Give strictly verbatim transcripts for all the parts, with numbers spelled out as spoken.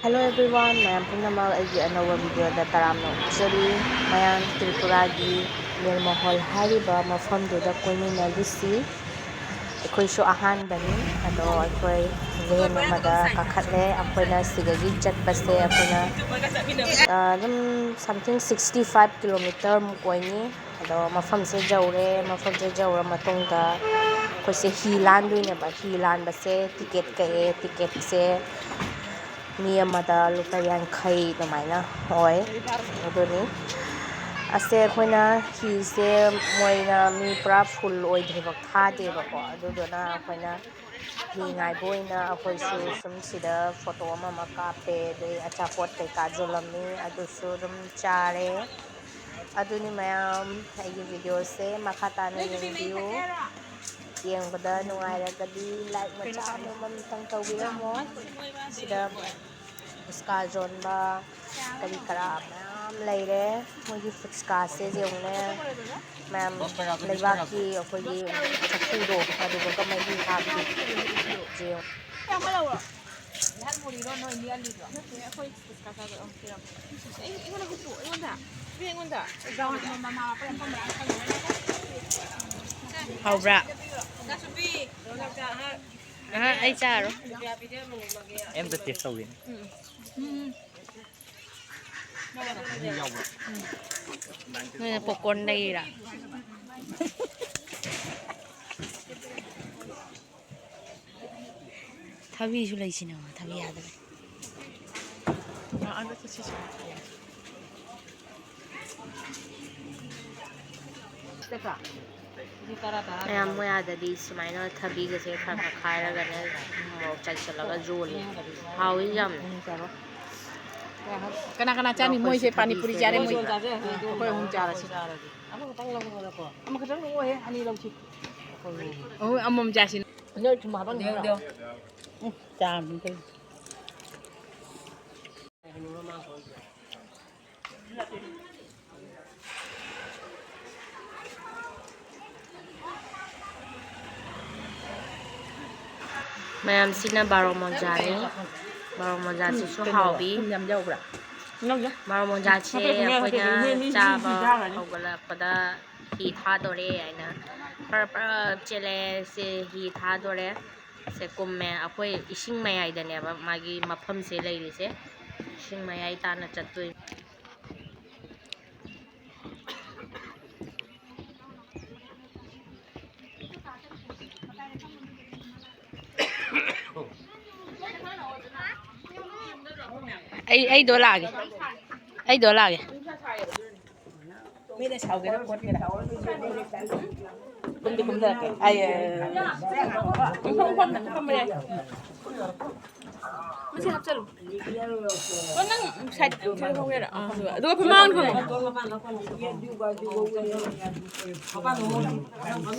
Hello everyone, ꯃꯌꯥꯝ ꯄꯨꯝꯅꯃꯛ ꯑꯩꯒꯤ ꯑꯅꯧꯕ video ꯗ ꯇꯔꯥꯝꯅ ꯑꯣꯛꯆꯔꯤ꯫ ꯃꯌꯥꯝ ꯇ꯭ꯔꯤꯄꯨꯔꯥꯒꯤ ꯅꯤꯔꯃꯍꯣꯜ ꯍꯥꯏꯔꯤꯕ ꯃꯐꯝꯗꯨꯗ ꯀꯣꯏꯃꯤꯟꯅꯔꯨꯁꯤ꯫ ꯑꯩꯈꯣꯏꯁꯨ ꯑꯍꯥꯟꯕꯅꯤ꯫ ꯑꯗꯣ ꯑꯩꯈꯣꯏ van ꯑꯃꯗ ꯀꯥꯈꯠꯂꯦ꯫ ꯑꯩꯈꯣꯏꯅ ꯁꯤꯗꯒꯤ ꯆꯠꯄꯁꯦ ꯑꯩꯈꯣꯏꯅ, ꯑ, ꯑꯗꯨꯝ something sixty five kilometer ꯃꯨꯛ ꯑꯣꯏꯅꯤ꯫ ꯑꯗꯣ ꯃꯐꯝꯁꯦ ꯌꯧꯔꯦ꯫ ꯃꯐꯝꯁꯦ ꯌꯧꯔ ꯃꯇꯨꯡꯗ ꯑꯩꯈꯣꯏꯁꯦ ꯍꯤ ꯂꯥꯟꯗꯣꯏꯅꯦꯕ꯫ ꯍꯤ ꯂꯥꯟꯕꯁꯦ ticket ꯀꯛꯑꯦ꯫ Ticket ꯁꯦ ꯃꯤ ꯑꯃꯗ ꯂꯨꯄꯥ ꯌꯥꯡꯈꯩ ꯑꯗꯨꯃꯥꯏꯅ ꯑꯣꯏ꯫ ꯑꯗꯨꯅꯤ꯫ ꯑꯁꯦ ꯑꯩꯈꯣꯏꯅ ꯍꯤꯁꯦ ꯃꯣꯏꯅ ꯃꯤ ꯄꯨꯔꯥ full ꯑꯣꯏꯗ꯭ꯔꯤꯐꯥꯎ ꯊꯥꯗꯦꯕꯀꯣ꯫ ꯑꯗꯨꯗꯨꯅ ꯑꯩꯈꯣꯏꯅ ꯍꯤ ꯉꯥꯏꯕ ꯑꯣꯏꯅ ꯑꯩꯈꯣꯏꯁꯨ ꯁꯨꯝ ꯁꯤꯗ photo ꯑꯃ ꯑꯃ ꯀꯥꯞꯄꯦ꯫ ꯑꯗꯩ ꯑꯆꯥꯄꯣꯠ ꯀꯩꯀꯥ ꯌꯣꯜꯂꯝꯃꯤ, ꯑꯗꯨꯁꯨ ꯑꯗꯨꯝ ꯆꯥꯔꯦ꯫ ꯑꯗꯨꯅꯤ ꯃꯌꯥꯝ, ꯑꯩꯒꯤ video ꯁꯦ ꯃꯈꯥ ꯇꯥꯅ ꯌꯦꯡꯕꯤꯌꯨ꯫ ꯌꯦꯡꯕꯗ ꯅꯨꯡꯉꯥꯏꯔꯒꯗꯤ like ꯃꯆꯥ ꯑꯃꯃꯝꯇꯪ ꯇꯧꯕꯤꯔꯝꯃꯣ꯫ ꯁꯤꯗ ꯐꯨꯆꯀꯥ ꯌꯣꯟꯕ ꯀꯔꯤ ꯀꯔꯥ ꯃꯌꯥꯝ ꯂꯩꯔꯦ꯫ ꯃꯣꯏꯒꯤ ꯐꯨꯆꯀꯥꯁꯦ ꯌꯦꯡꯉꯨꯅꯦ ꯃꯌꯥꯝ, ꯂꯩꯕꯥꯛꯀꯤ ꯑꯩꯈꯣꯏꯒꯤ ꯆꯐꯨꯗꯣ ꯑꯗꯨꯗꯨꯒ ꯃꯩꯍꯤ ꯍꯥꯞꯄꯤ꯫ ꯌꯦꯡꯉꯨ꯫ ꯍꯥꯎꯕ꯭ꯔꯥ? ꯑꯍ, ꯑꯩ ꯆꯥꯔꯣ꯫ ꯑꯩ ꯑꯝꯇ taste ꯇꯧꯒꯦꯅꯦ꯫ ꯅꯣꯏꯅ popcorn ꯂꯩꯔꯤꯔꯥ? ꯊꯕꯤꯁꯨ ꯂꯩꯁꯤꯅ, ꯊꯕꯤ ꯌꯥꯗꯕ꯫ ꯃꯌꯥꯝ ꯃꯣꯏ ꯑꯥꯗꯗꯤ ꯁꯨꯃꯥꯏꯅ ꯊꯕꯤꯒꯁꯦ ꯈꯔ ꯈꯔ ꯈꯥꯏꯔꯒꯅꯦ, ꯃꯣꯔꯣꯛ ꯆꯥꯏꯁꯤꯜꯂꯒ ꯌꯣꯜꯂꯤ꯫ ꯍꯥꯎꯋꯤ ꯌꯥꯝꯅ꯫ ꯀꯅꯥ ꯀꯅꯥ ꯆꯥꯅꯤ? ꯃꯣꯏꯁꯦ ꯄꯥꯅꯤ ꯄꯨꯔꯤ ꯆꯥꯔꯦ, ꯃꯣꯏ꯫ ꯑꯩꯈꯣꯏ ꯑꯍꯨꯝ ꯆꯥꯔꯁꯤ꯫ ꯑꯃꯈꯛꯇꯪ ꯂꯧꯔꯣ꯫ ꯑꯃꯈꯛꯇꯪ ꯂꯧꯑꯣꯍꯦ, ꯑꯅꯤ ꯂꯧꯁꯤ꯫ ꯑꯍꯨꯝ, ꯑꯃꯃꯝ ꯆꯥꯁꯤ꯫ ꯅꯣꯏ ꯊꯨꯝ ꯍꯥꯞꯄꯝꯒꯦ ꯍꯥꯏꯔꯣ? ꯎꯝ, ꯆꯥꯔꯅꯤ ꯀꯩꯅꯣ꯫ ꯃꯌꯥꯝꯁꯤꯅ ꯕꯥꯔꯣ ꯃꯣꯖꯥꯅꯤ꯫ ꯃꯣꯔꯣꯛ ꯃꯣꯟꯖꯥꯁꯤꯁꯨ ꯀꯩꯅꯣ, ꯍꯥꯎꯏ꯫ ꯊꯨꯝ ꯌꯥꯝ ꯌꯥꯎꯕ꯭ꯔꯥ? ꯌꯥꯎꯗꯦ꯫ ꯃꯣꯔꯣꯛ ꯃꯣꯟꯖꯥꯁꯦ ꯃꯐꯦꯠ ꯃꯌꯥ ꯑꯩꯈꯣꯏꯅ ꯃꯐꯦꯠ ꯃꯌꯥ ꯃꯤ ꯆꯥꯕ ꯆꯥꯔꯅꯤ꯫ ꯍꯧꯒꯠꯂꯛꯄꯗ ꯍꯤ ꯊꯥꯗꯣꯔꯦ ꯍꯥꯏꯅ ꯄ꯭ꯔꯞ ꯄ꯭ꯔꯞ ꯆꯦꯜꯂꯦ꯫ ꯁꯦ ꯍꯤ ꯊꯥꯗꯣꯔꯦ꯫ ꯁꯦ ꯀꯨꯝꯃꯦ꯫ ꯑꯩꯈꯣꯏ ꯏꯁꯤꯡ ꯃꯌꯥꯏꯗꯅꯦꯕ ꯃꯥꯒꯤ ꯃꯐꯝꯁꯦ ꯂꯩꯔꯤꯁꯦ꯫ ꯏꯁꯤꯡ ꯃꯌꯥꯏ ꯇꯥꯅ ꯆꯠꯇꯣꯏꯅꯤ꯫ ꯑꯩ, ꯑꯩ ꯗꯣ ꯂꯥꯛꯑꯒꯦ꯫ ꯑꯩ ꯗꯣ ꯂꯥꯛꯑꯒꯦ꯫ ꯃꯤꯅ ꯁꯥꯎꯒꯦꯔꯥ ꯈꯣꯠꯀꯦꯔꯥ꯫ ꯀꯨꯝꯗꯤ ꯀꯨꯝꯊꯔꯛꯀꯦ꯫ ꯑꯩ, ꯑꯩ, ꯑꯩ꯫ ꯃꯁꯤ ꯍꯥꯞꯆꯜꯂꯨ꯫ ꯑꯣ, ꯅꯪ ꯁꯥꯏꯠ ꯊꯤꯜꯍꯧꯒꯦꯔꯥ? ꯑꯥ, ꯑꯗꯨꯒ, ꯑꯗꯨꯒ ꯃꯃꯥꯡꯗ ꯐꯝꯃꯣ꯫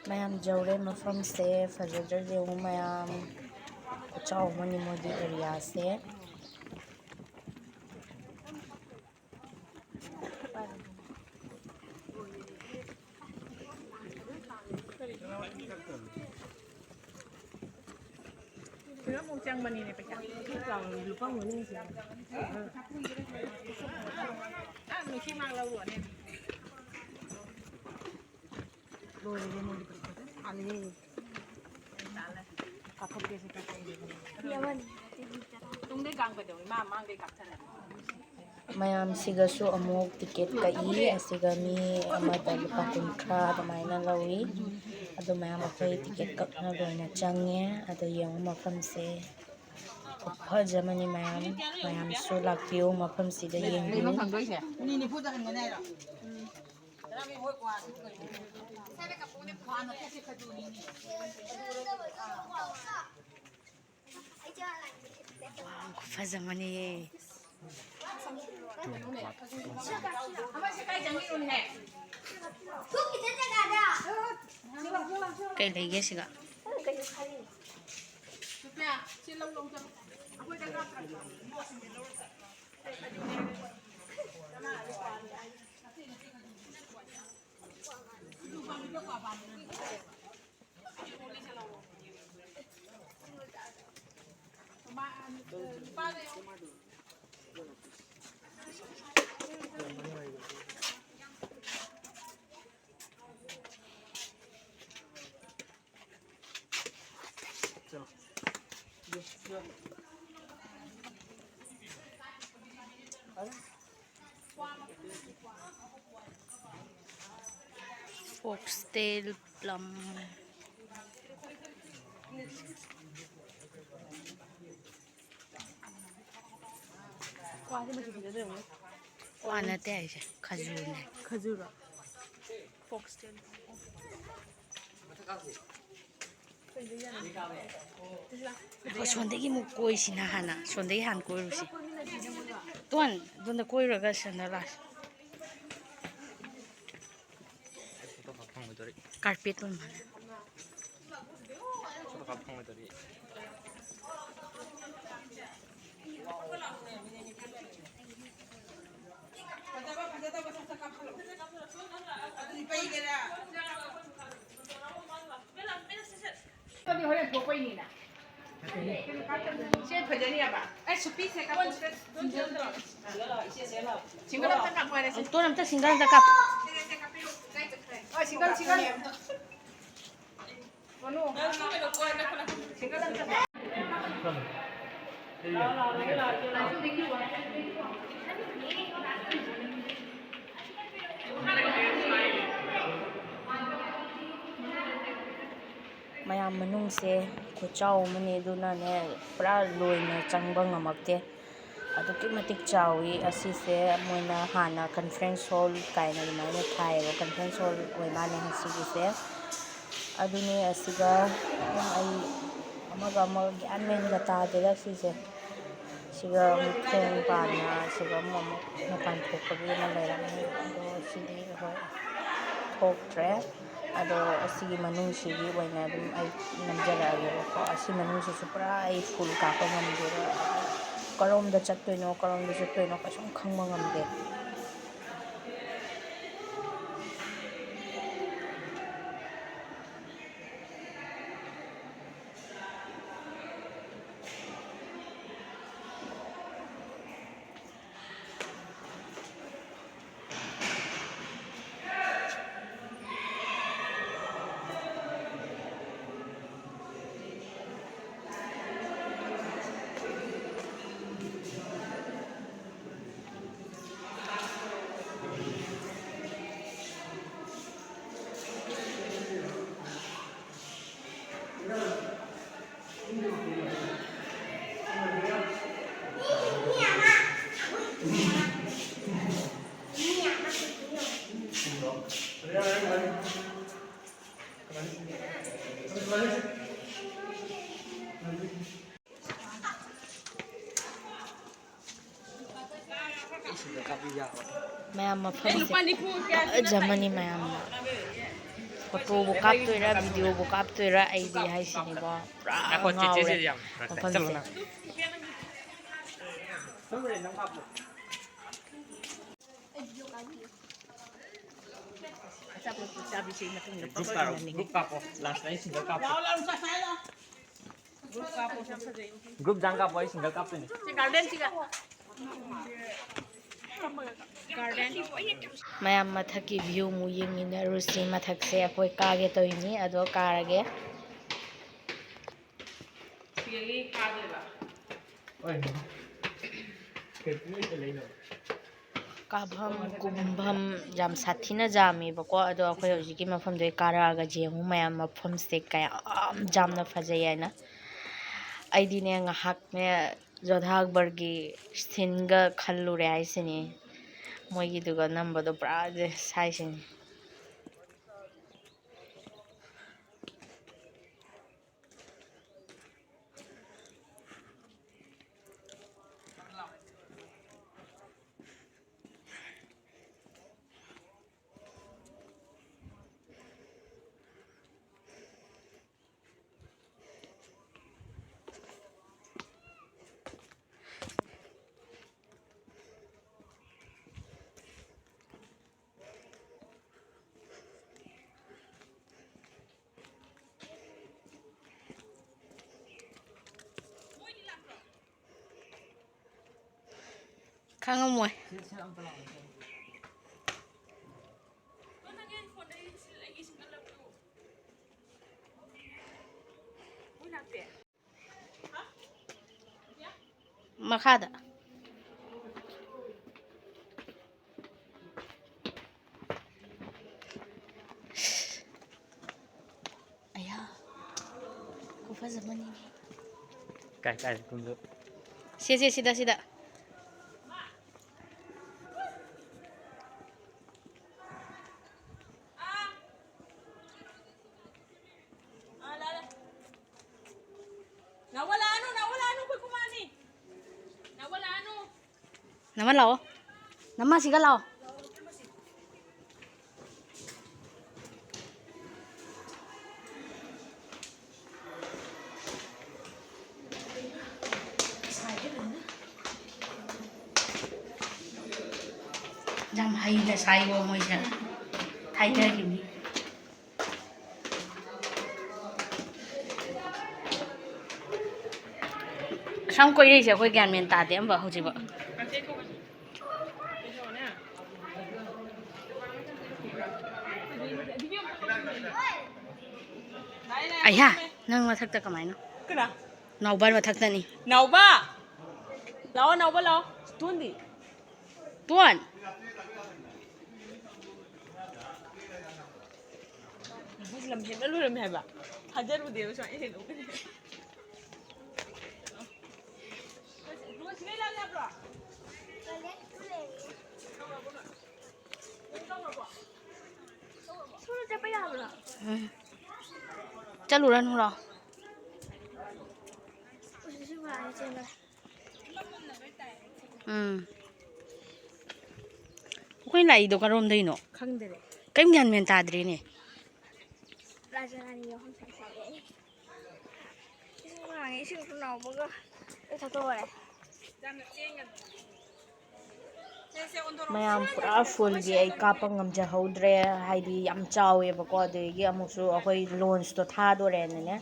ꯃꯌꯥꯝ ꯌꯧꯔꯦ ꯃꯐꯝꯁꯦ, ꯐꯖꯗ꯭ꯔꯥ ꯌꯦꯡꯉꯨ ꯃꯌꯥꯝ, ꯈꯨꯆꯥꯎ ꯑꯃꯅꯤ ꯃꯣꯏꯒꯤ ꯑꯦꯔꯤꯌꯥꯁꯦ꯫ ꯁꯤꯗ ꯑꯃꯨꯛ ꯆꯪꯕꯅꯤꯅꯦ ꯄꯩꯁꯥ꯫ ꯂꯨꯄꯥ ꯃꯉꯥ ꯁꯤꯗ꯫ ꯑꯥ, ꯅꯨꯡꯁꯤꯠ ꯃꯥꯡ ꯂꯧꯔꯨꯔꯅꯦ꯫ ꯂꯣꯏꯔꯦ ꯃꯣꯏꯒꯤ ꯄꯩꯁꯥ꯫ ꯍꯥꯟꯅ ꯌꯦꯡꯉꯤ꯫ ꯀꯥꯞꯊꯠꯀꯦꯁꯦ ꯀꯥꯞꯊꯠꯀꯦ꯫ ꯇꯨꯡꯗꯩ ꯀꯥꯡ ꯀꯩꯗꯧꯏ? ꯃꯥ ꯃꯥꯡꯗꯩ ꯀꯥꯞꯊꯠꯂꯦ꯫ ꯃꯌꯥꯝꯁꯤꯒꯁꯨ ꯑꯃꯨꯛ ꯇꯤꯀꯦꯠ ꯀꯛꯏ꯫ ꯑꯁꯤꯒ ꯃꯤ ꯑꯃꯗ ꯂꯨꯄꯥ ꯀꯨꯟꯊ꯭ꯔꯥ ꯑꯗꯨꯃꯥꯏꯅ ꯂꯧꯏ꯫ ꯑꯗꯨ ꯃꯌꯥꯝ ꯑꯩꯈꯣꯏ ꯇꯤꯀꯦꯠ ꯀꯛꯅꯕ ꯑꯣꯏꯅ ꯆꯪꯉꯦ꯫ ꯑꯗ ꯌꯦꯡꯉꯨ ꯃꯐꯝꯁꯦ ꯈꯨꯐꯖ ꯑꯃꯅꯤ꯫ ꯃꯌꯥꯝ, ꯃꯌꯥꯝꯁꯨ ꯂꯥꯛꯄꯤꯌꯨ ꯃꯐꯝꯁꯤꯗ ꯌꯦꯡꯕꯤꯌꯨ꯫ ꯃꯤꯅꯤꯠ ꯅꯤꯐꯨꯗ ꯍꯟꯒꯅꯤ ꯍꯥꯏꯔꯣ? ꯈꯨꯐꯖ ꯑꯃꯅꯤꯌꯦ꯫ ꯀꯩ ꯂꯩꯒꯦ ꯁꯤꯒ? Foxtail plum. ꯀ꯭ꯋꯥ ꯅꯠꯇꯦ ꯍꯥꯏꯁꯦ, ꯈꯖꯨꯔꯅꯦ꯫ ꯈꯖꯨꯔ꯫ Foxtail꯫ ꯑꯩꯈꯣꯏ ꯁꯣꯝꯗꯒꯤ ꯑꯃꯨꯛ ꯀꯣꯏꯁꯤꯅ ꯍꯥꯟꯅ, ꯁꯣꯝꯗꯒꯤ ꯍꯥꯟꯅ ꯀꯣꯏꯔꯨꯁꯤ꯫ ꯇꯣꯟ, ꯑꯗꯣꯝꯗ ꯀꯣꯏꯔꯨꯔꯒ ꯁꯣꯝꯗ ꯂꯥꯛꯁꯤ꯫ ꯀꯥꯔꯄꯦꯠ ꯑꯣꯏ ꯃꯥꯜꯂꯦ꯫ ꯐꯖꯕ ꯐꯖꯗꯕ ꯁꯠ ꯁꯠ ꯀꯥꯞꯍꯜꯂꯣ꯫ ꯑꯗꯨꯗꯤ ꯄꯩꯒꯦꯔꯥ? ꯑꯗꯨꯗꯤ ꯍꯣꯔꯦꯟ ꯊꯣꯛꯄꯩꯅꯤꯅ꯫ ꯁꯦ ꯐꯖꯅꯤꯕ꯫ ꯑꯩ ꯁꯨꯄꯤꯁꯦ ꯀꯥꯞꯄꯣ꯫ ꯁꯤꯡꯒꯜ ꯑꯝꯇ ꯀꯥꯞꯄꯣ ꯍꯥꯏꯔꯦ꯫ ꯇꯣꯟ ꯑꯝꯇ ꯁꯤꯡꯒꯜ ꯑꯝꯇ ꯀꯥꯞꯄꯣ꯫ ꯑꯣ, ꯁꯤꯡꯒꯜ, ꯁꯤꯡꯒꯜ꯫ ꯃꯅꯨ꯫ ꯁꯤꯡꯒꯜ ꯑꯝꯇ꯫ ꯃꯌꯥꯝ ꯃꯅꯨꯡꯁꯦ ꯈꯨꯆꯥꯎ ꯑꯃꯅꯤ, ꯑꯗꯨꯅꯅꯦ ꯄꯨꯔꯥ ꯂꯣꯏꯅ ꯆꯪꯕ ꯉꯝꯃꯛꯇꯦ꯫ ꯑꯗꯨꯛꯀꯤ ꯃꯇꯤꯛ ꯆꯥꯎꯋꯤ꯫ ꯑꯁꯤꯁꯦ ꯃꯣꯏꯅ ꯍꯥꯟꯅ conference hall ꯀꯥꯏꯅ ꯑꯗꯨꯃꯥꯏꯅ ꯊꯥꯏꯌꯦꯕ, conference hall ꯑꯣꯏ ꯃꯥꯜꯂꯦ ꯉꯁꯤꯒꯤꯁꯦ꯫ ꯑꯗꯨꯅꯦ ꯑꯁꯤꯒ ꯑꯩ ꯑꯃꯒ ꯑꯃꯒ ꯒ꯭ꯌꯥꯟ ꯃꯦꯟꯒ ꯇꯥꯗꯦꯗ ꯁꯤꯁꯦ꯫ ꯁꯤꯒ ꯑꯃꯨꯛ ꯊꯣꯡ ꯄꯥꯟꯅ, ꯁꯤꯒ ꯑꯃꯨꯛ, ꯑꯃꯨꯛ ꯃꯄꯥꯟ ꯊꯣꯛꯄꯒꯤ ꯑꯃ ꯂꯩꯔꯝꯃꯤ꯫ ꯑꯗꯣ ꯁꯤꯗꯤ ꯍꯣꯏ ꯊꯣꯛꯇ꯭ꯔꯦ꯫ ꯑꯗꯣ ꯑꯁꯤꯒꯤ ꯃꯅꯨꯡꯁꯤꯒꯤ ꯑꯣꯏꯅ ꯑꯗꯨꯝ ꯑꯩ ꯅꯝꯖꯔꯛꯑꯒꯦꯕꯀꯣ꯫ ꯑꯁꯤ ꯃꯅꯨꯡꯁꯤꯁꯨ ꯄꯨꯔꯥ ꯑꯩ full ꯀꯥꯞꯄ ꯉꯝꯗꯦꯕ꯫ ꯀꯔꯣꯝꯗ ꯆꯠꯇꯣꯏꯅꯣ, ꯀꯔꯣꯝꯗ ꯆꯠꯇꯣꯏꯅꯣ ꯀꯩꯁꯨꯝ ꯈꯪꯕ ꯉꯝꯗꯦ꯫ ꯃꯌꯥꯝ ꯃꯐꯝꯁꯦ ꯐꯖꯃꯅꯤ ꯃꯌꯥꯝꯅ꯫ ꯐꯣꯇꯣꯕꯨ ꯀꯥꯞꯇꯣꯏꯔꯥ, ꯚꯤꯗꯤꯑꯣꯕꯨ ꯀꯥꯞꯇꯣꯏꯔꯥ, ꯑꯩꯗꯤ ꯍꯥꯏꯁꯤꯅꯤꯀꯣ, ꯄꯨꯔꯥ ꯉꯥꯏꯈꯣ, ꯆꯦ, ꯉꯥꯎꯔꯦ ꯆꯦꯁꯦ ꯌꯥꯝ ꯐꯔꯛ ꯇꯥꯏ꯫ ꯃꯐꯝꯁꯦ꯫ ꯆꯠꯂꯣ ꯅꯪ꯫ ꯑꯆꯥꯄꯣꯠ ꯆꯥꯕꯤꯁꯦ ꯃꯇꯨꯡꯗ ꯒ꯭ꯔꯨꯞ ꯄꯛꯄ ꯀꯥꯔꯣ, ꯑꯣꯏꯅꯅꯤ꯫ ꯒ꯭ꯔꯨꯞ ꯀꯥꯞꯄꯣ꯫ ꯂꯥꯁꯇ ꯑꯩ ꯁꯤꯡꯒꯜ ꯀꯥꯞꯄꯣ꯫ ꯒ꯭ꯔꯨꯞ ꯗꯥꯡ ꯀꯥꯞꯄꯣ, ꯑꯩ ꯁꯤꯡꯒꯜ ꯀꯥꯞꯇꯣꯏꯅꯦ꯫ ꯁꯤ ꯒꯥꯔꯗꯦꯟꯁꯤꯒ꯫ ꯃꯌꯥꯝ ꯃꯊꯛꯀꯤ ꯚ꯭ꯌꯨ ꯑꯃꯨꯛ ꯌꯦꯡꯃꯤꯟꯅꯔꯨꯁꯤ꯫ ꯃꯊꯛꯁꯦ ꯑꯩꯈꯣꯏ ꯀꯥꯒꯦ ꯇꯧꯔꯤꯅꯤ, ꯑꯗꯣ ꯀꯥꯔꯒꯦ꯫ ꯁꯤꯗꯒꯤ ꯀꯥꯗꯣꯏꯕ꯫ ꯍꯣꯏ꯫ ꯀꯩ ꯄꯨꯡ ꯂꯩꯇ ꯂꯩꯅꯣ? ꯀꯥꯐꯝ ꯀꯨꯝꯐꯝ ꯌꯥꯝ ꯁꯥꯊꯤꯅ ꯖꯥꯝꯃꯦꯕꯀꯣ꯫ ꯑꯗꯣ ꯑꯩꯈꯣꯏ ꯍꯧꯖꯤꯛꯀꯤ ꯃꯐꯝꯗꯩ ꯀꯥꯔꯛꯑꯒ ꯌꯦꯡꯉꯨ ꯃꯌꯥꯝ, ꯃꯐꯝꯁꯦ ꯀꯌꯥꯝ ꯖꯥꯝꯅ ꯐꯖꯩ ꯍꯥꯏꯅ꯫ ꯑꯩꯗꯤꯅꯦ ꯉꯥꯏꯍꯥꯛꯅꯦ ꯖꯣꯙꯥ ꯑꯛꯕꯔꯒꯤ ꯁꯤꯟꯒ ꯈꯜꯂꯨꯔꯦ ꯍꯥꯏꯁꯤꯅꯤ꯫ ꯃꯣꯏꯒꯤꯗꯨꯒ ꯅꯝꯕꯗꯣ ꯄꯨꯔꯥ ꯁꯥꯏꯁꯤꯅꯤ꯫ ꯈꯪꯉꯝꯃꯣꯏ꯫ ꯃꯈꯥꯗ꯫ ꯑꯌꯥ, ꯈꯨꯐꯖ ꯑꯃꯅꯤꯅꯦ꯫ ꯀꯥꯏ, ꯀꯥꯏ, ꯀꯨꯝꯗ? ꯁꯦ, ꯁꯦ, ꯁꯤꯗ, ꯁꯤꯗ꯫ ꯅꯃ ꯂꯥꯛꯑꯣ꯫ ꯅꯃ ꯁꯤꯒ ꯂꯥꯛꯑꯣ꯫ ꯌꯥꯝ ꯍꯩꯅ ꯁꯥꯏꯕꯣ ꯃꯣꯏꯁꯦ꯫ ꯊꯥꯏꯅꯒꯤꯅꯤ꯫ ꯁꯝ ꯀꯣꯏꯔꯛꯏꯁꯦ ꯑꯩꯈꯣꯏ ꯒ꯭ꯌꯥꯟ ꯃꯦꯟ ꯇꯥꯗꯦ ꯑꯝꯕ ꯍꯧꯖꯤꯛꯐꯥꯎ꯫ ꯑꯩꯍꯥ, ꯅꯪ ꯃꯊꯛꯇ ꯀꯃꯥꯏꯅ? ꯀꯅꯥ? ꯅꯥꯎꯕ ꯃꯊꯛꯇꯅꯤ꯫ ꯅꯥꯎꯕ! ꯂꯥꯛꯑꯣ, ꯅꯥꯎꯕ, ꯂꯥꯛꯑꯣ꯫ ꯇꯨꯟꯗꯤ? ꯇꯨꯟ! ꯂꯝ ꯍꯦꯟꯅ ꯂꯣꯏꯔꯝꯃꯦ ꯍꯥꯏꯕ꯫ ꯊꯥꯖꯔꯨꯗꯦꯕ ꯁꯨꯃꯥꯏꯅ ꯍꯦꯟꯗꯣꯛꯀꯅꯤ꯫ ꯎꯝ꯫ ꯆꯠꯂꯨꯔꯅꯨꯔꯣ? ꯎꯝ꯫ ꯑꯩꯈꯣꯏ ꯂꯥꯛꯏꯗꯣ ꯀꯔꯣꯝꯗꯩꯅꯣ? ꯈꯪꯗꯔꯦ꯫ ꯀꯔꯤꯝ ꯒ꯭ꯌꯥꯟ ꯃꯦꯟ ꯇꯥꯗ꯭ꯔꯦꯅꯦ꯫ ꯔꯥꯖ ꯔꯥꯅꯤ ꯌꯥꯎꯐꯝ ꯁꯥꯏ ꯁꯥꯏ꯫ ꯏꯁꯤꯡ ꯂꯥꯡꯉꯦ, ꯏꯁꯤꯡꯁꯨ ꯅꯥꯎꯕꯒ ꯂꯣꯏ ꯊꯛꯇꯣꯛꯈꯔꯦ꯫ ꯃꯌꯥꯝ ꯄꯨꯔꯥ ꯐꯨꯜꯒꯤ ꯑꯩ ꯀꯥꯞꯄ ꯉꯝꯖꯍꯧꯗ꯭ꯔꯦ, ꯍꯥꯏꯗꯤ ꯌꯥꯝ ꯆꯥꯎꯋꯦꯕꯀꯣ꯫ ꯑꯗꯒꯤ ꯑꯃꯨꯛꯁꯨ ꯑꯩꯈꯣꯏ ꯂꯣꯟꯁꯇꯣ ꯊꯥꯗꯣꯔꯦꯅꯅꯦ,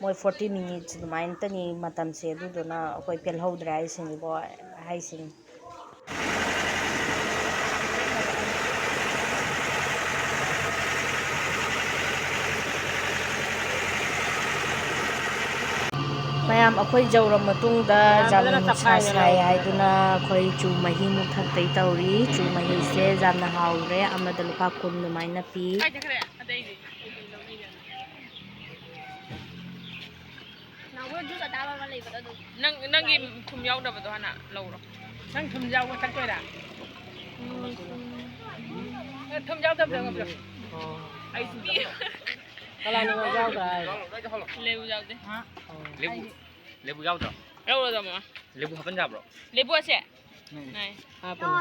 ꯃꯣꯏ ꯐꯣꯔꯇꯤ ꯃꯤꯅꯤꯠꯁ ꯑꯗꯨꯃꯥꯏꯅꯇꯅꯤ ꯃꯇꯝꯁꯦ, ꯑꯗꯨꯗꯨꯅ ꯑꯩꯈꯣꯏ ꯄꯦꯜꯍꯧꯗ꯭ꯔꯦ ꯍꯥꯏꯁꯤꯅꯤꯀꯣ, ꯍꯥꯏꯁꯤꯅꯤ꯫ ꯃꯌꯥꯝ, ꯑꯩꯈꯣꯏ ꯌꯧꯔ ꯃꯇꯨꯡꯗ ꯌꯥꯝꯅ ꯌꯥꯝꯅ ꯅꯨꯡꯁꯥ ꯇꯞꯈꯥꯏꯔꯦ ꯁꯥꯏ ꯂꯧꯔꯦ꯫ ꯍꯥꯏꯗꯨꯅ ꯑꯩꯈꯣꯏ ꯆꯨ ꯃꯍꯤꯃꯨꯛ ꯊꯛꯇꯩ ꯇꯧꯔꯤ꯫ ꯆꯨ ꯃꯍꯤꯁꯦ ꯌꯥꯝꯅ ꯍꯥꯎꯈ꯭ꯔꯦ, ꯑꯃꯗ ꯂꯨꯄꯥ ꯀꯨꯟ ꯑꯗꯨꯃꯥꯏꯅ ꯄꯤ꯫ ꯀꯥꯏ ꯆꯠꯈ꯭ꯔꯦ? ꯑꯇꯩꯗꯤ? ꯅꯥꯎꯕ ꯖꯨꯁ ꯑꯇꯥꯕ ꯑꯃ ꯂꯩꯕꯗꯣ ꯑꯗꯨ꯫ ꯅꯪ, ꯅꯪꯒꯤ ꯊꯨꯝ ꯌꯥꯎꯗꯕꯗꯣ ꯍꯥꯟꯅ ꯂꯧꯔꯣ꯫ ꯅꯪ ꯊꯨꯝ ꯌꯥꯎꯕ ꯊꯛꯇꯣꯏꯔꯥ? ꯎꯝ, ꯊꯨꯝ꯫ ꯅꯪ ꯊꯨꯝ ꯌꯥꯎꯗꯕꯗꯣ ꯑꯩꯉꯣꯟꯗ ꯄꯤꯔꯛꯑꯣ꯫ ꯑꯣ꯫ ꯑꯩ ꯊꯨꯝ ꯌꯥꯎꯗꯕ꯫ ꯀꯅꯥꯅꯣ ꯌꯥꯎꯗ ꯍꯥꯏ? ꯂꯩꯕꯨ ꯌꯥꯎꯗꯦ꯫ ꯍꯥ? ꯂꯩꯕꯨ, ꯂꯩꯕꯨ ꯌꯥꯎꯗ꯭ꯔꯣ? ꯂꯧꯔꯣ, ꯇꯥꯃꯣ꯫ ꯂꯩꯕꯨ ꯍꯥꯞꯄꯟ ꯌꯥꯕ꯭ꯔꯣ? ꯂꯩꯕꯨ ꯑꯁꯦ? ꯎꯝ꯫ ꯅꯥꯏ꯫ ꯍꯥꯞꯄꯅꯤ꯫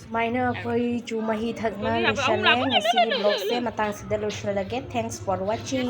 ꯁꯨꯃꯥꯏꯅ ꯑꯩꯈꯣꯏ ꯆꯨ ꯃꯍꯤ ꯊꯛꯅ ꯂꯣꯏꯁꯜꯂꯦ꯫ ꯉꯁꯤꯒꯤ vlogꯁꯦ ꯃꯇꯥꯡꯁꯤꯗ ꯂꯣꯏꯁꯜꯂꯒꯦ꯫ Thanks for watching.